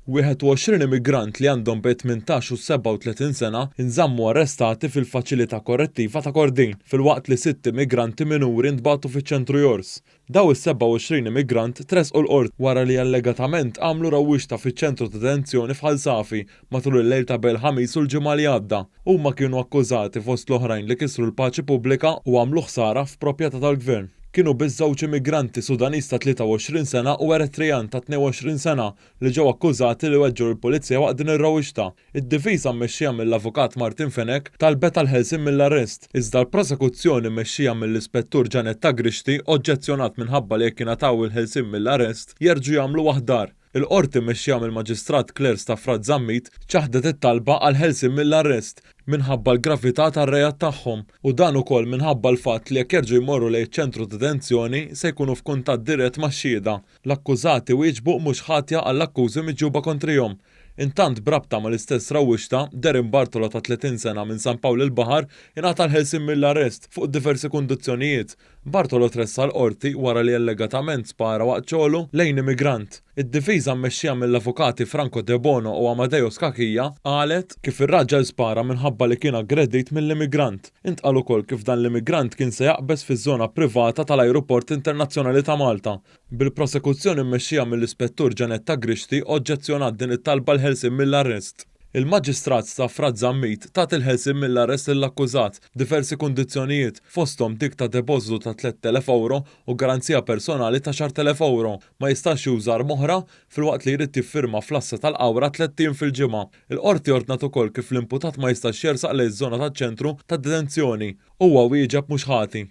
21 immigrant li għandhom bejn 18 u 37 sena nżammu arrestati fil-Faċilità Korrettiva ta' Kordin, filwaqt li sitt immigranti minuri ntbagħtu fiċ-Ċentru Jors. Dawn is-27 immigrant tressqu l-Qorti wara li allegatament għamlu rewwixta fiċ-ċentru ta' detenzjoni f'Ħal Safi matul il-lejl ta' bejn il-Ħamis u l-Ġimgħa li għadda. Huma kienu akkużati fost l-oħrajn li kisru l-paċi pubblika u għamlu ħsara f'proprjetà tal-Gvern. Kienu biss żewġ immigranti Sudaniż ta' 23 sena u Eritrean ta' 22 sena li ġew akkużati li weġġgħu lill-Pulizija waqt din ir-rewwixta. Id-difiża mmexxija mill-Avukat Martin Fenech talbet għall-ħelsien mill-arrest, iżda l-prosekuzzjoni mmexxija mill-Ispettur Gianetta Grixti oġġezzjonat minħabba li jekk jingħataw il-ħelsien mill-arrest jerġgħu jagħmlu aħdar. Il-Qorti mmexxija mill-Maġistrat Claire Stafrace Zammit ċaħdet it-talba għall-ħelsien mill-arrest minħabba l-gravità tar-reat tagħhom u dan ukoll minħabba l-fatt li jekk jerġgħu jmorru lejn iċ-ċentru ta' detenzjoni se jkunu f'kuntatt dirett max-xhieda. L-akkużati wieġbu mhux ħatja għall-akkużi miġjuba kontrihom. Intant b'rabta mal-istess rewwixta, Darren Bartolo ta' 30 sena minn San Pawl il-Baħar ingħata l-ħelsien mill-arrest fuq diversi kundizzjonijiet. Bartolo tressaq l-Qorti wara li allegatament spara waqt xogħlu lejn immigrant. Id-difiża mmexxija mill-avukati Franco Debono u Amadeo Scachia qalet kif ir-raġel spara minħabba li kien aggredit mill-immigrant. Intqal ukoll kif dan l-immigrant kien se jaqbeż fiż-żona privata tal-Ajruport Internazzjonali ta' Malta. Bil-prosekuzzjoni mmexxija mill-Ispettur Gianetta Grixti oġġezzjonat din it-talba għall-ħelsien mill-arrest. Il-Maġistrat Stafrace Zammit tat il-ħelsien mill-arrest lill-akkużat b'diversi kundizzjonijiet, fosthom dik ta' depożitu ta' 3,000 ewro u garanzija personali ta' 10,000 ewro. Ma jistax juża arma oħra filwaqt li jrid jiffirma fl-għassa tal-Qawra tlett ijiem fil-ġimgħa. Il-Qorti ordnat ukoll kif l-imputat ma jistax jersaq lejn iż-żona taċ-ċentru ta' detenzjoni. Huwa wieġeb mhux ħati.